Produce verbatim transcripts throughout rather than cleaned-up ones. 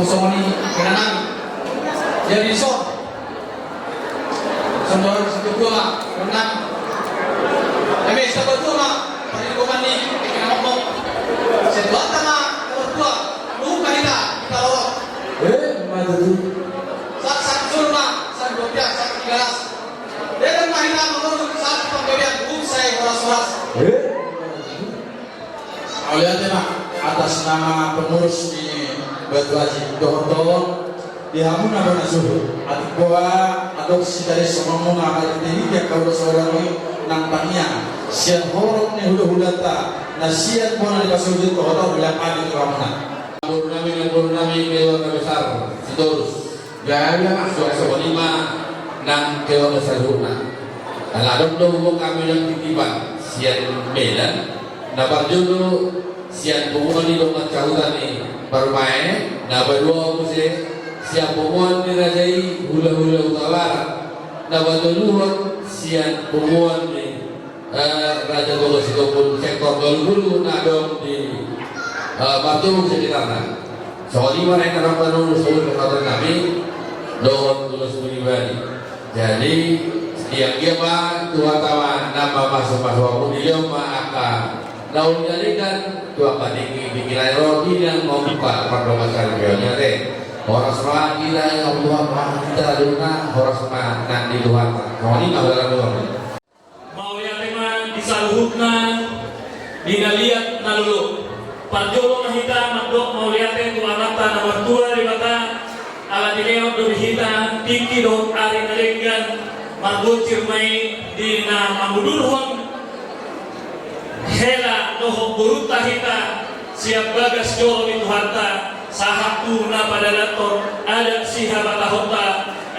Songon i, inanami. Jadi dison. Songon i, songon i, songon i. Eme, sabar tu ma, parlinggoman ni, inanami. Setuata ma, nomor dua. Luka hita, hita lolo. Eh, maju tu. Sa, sa, sulma, sa, dua, sa, tiga belas. Dia kan mah hita mengurus, sa, panggabean, um, saya horas-horas. Eh, maju tu. Mauliate ma atas nama pengurus ni Batu Aji dohot di hamuna bona suhut. Atik boha adong sitadis songon muna hali tinggi angka ulaon saudara i nang tangiang sian horong ni hula-hulanta na sian bona ni pasuhut dohot ulang adi tu hamuna. Boru nami, boru nami keluarga besar Sitorus. Gabe ma suang songon i ma nang keluarga saluhutna. Ala adong do huboan hami nang titipan sian Medan, na parjolo sian punguan ni dongan sahuta ni Parmae, na paduahon muse sian punguan ni raja i hula-hula Hutabarat, na patoluhon sian punguan ni Eh, Raja Toga Sitompul sektor tolu pulu na adong di, eh, Martubung sekitarna. Songon i ma na inna rampa nulu solu kekuatan kami dohot tulus pribadi. Jadi, setia dia ma Tuhanta ma na mamasu-masu hamu, dilehon ma angka na uli na denggan tu angka tingki-tingki na ro di na mambuka pardongan saripeon i ate. Horas ma hita, ya Allah, ma hita luna, horas ma nang di Tuhanta. Songon i ma hula-hula. Mauliate ma di saluhutna di na liat na lolo. Parjolo ma hita mandok mauliate tu Amanta na martua Debata, ala dilehon do di hita tingki dohot ari na denggan marbonsir ma i di na mangudurhon hela dohot borunta hita sian bagas joro ni Tuhanta sahat tu na padalathon adat sihabatahonta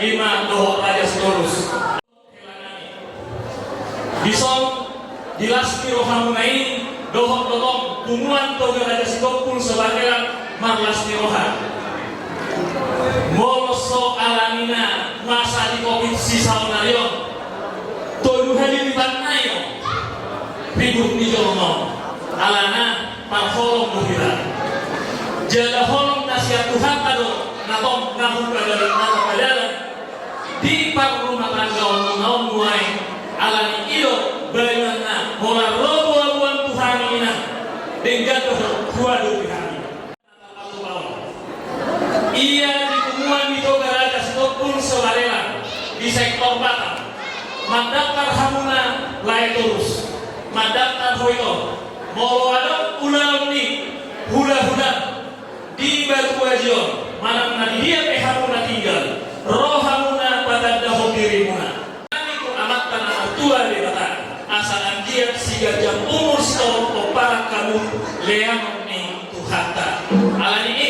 i ma dohot Raja Sitorus. Dison, di las ni rohamuna i, dohot do tong punguan Toga Raja Sitompul Sobarelang marlas ni roha. Molo so alani na masa di covid sisaonari on, tolu hali lipatna i on ribur ni jolma on, alana parholong do hita. Jala holong na sian Tuhanta do na tong na hupadalan, na hupadalan di parrumatanggaonmuna on nuaeng, alani i do baenanna holan ro boaboan tu hami inang, denggan do huadopi hami. Ia di punguan ni Toga Raja Sitompul Sobarelang di sektor Batam, mandaftar hamuna lae torus, mandaftar ho ito, molo adong ulaon ni hula-hula di Batu Aji on, manang na di dia pe hamuna tinggal, ro hamuna patandahon dirimuna. Hami tu Amanta na martua Debata, asa anggiat siganjang umur sitorop pomparan hamu leanon ni Tuhanta. Alani i,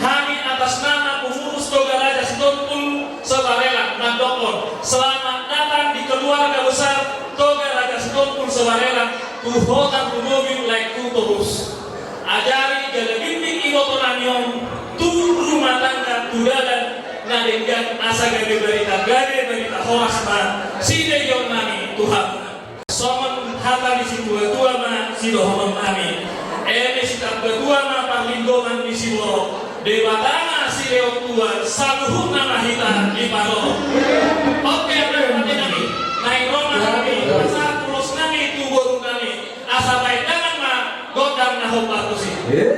hami atas nama pengurus Toga Raja Sitompul Sobarelang mandokkon selamat datang di keluarga besar Toga Raja Sitompul Sobarelang tu hota Lumobi lae tu torus. Ajari jala bimbing ibotonami on tu rumah tangga, tu dalan na denggan, asa gabe barita, gabe barita horas ma sidegeonnami tu hamuna. Songon hata ni situatua ma sidohononnami. Eme sitamba tua ma parlinggoman ni siborok, Debata ma silehon tua, saluhutna ma hita diparorot. Oke, angka pande nami, naeng ro ma hami pasahat ulosnami tu borunami. Asa baen damang ma gondang na hombar tusi. Eh?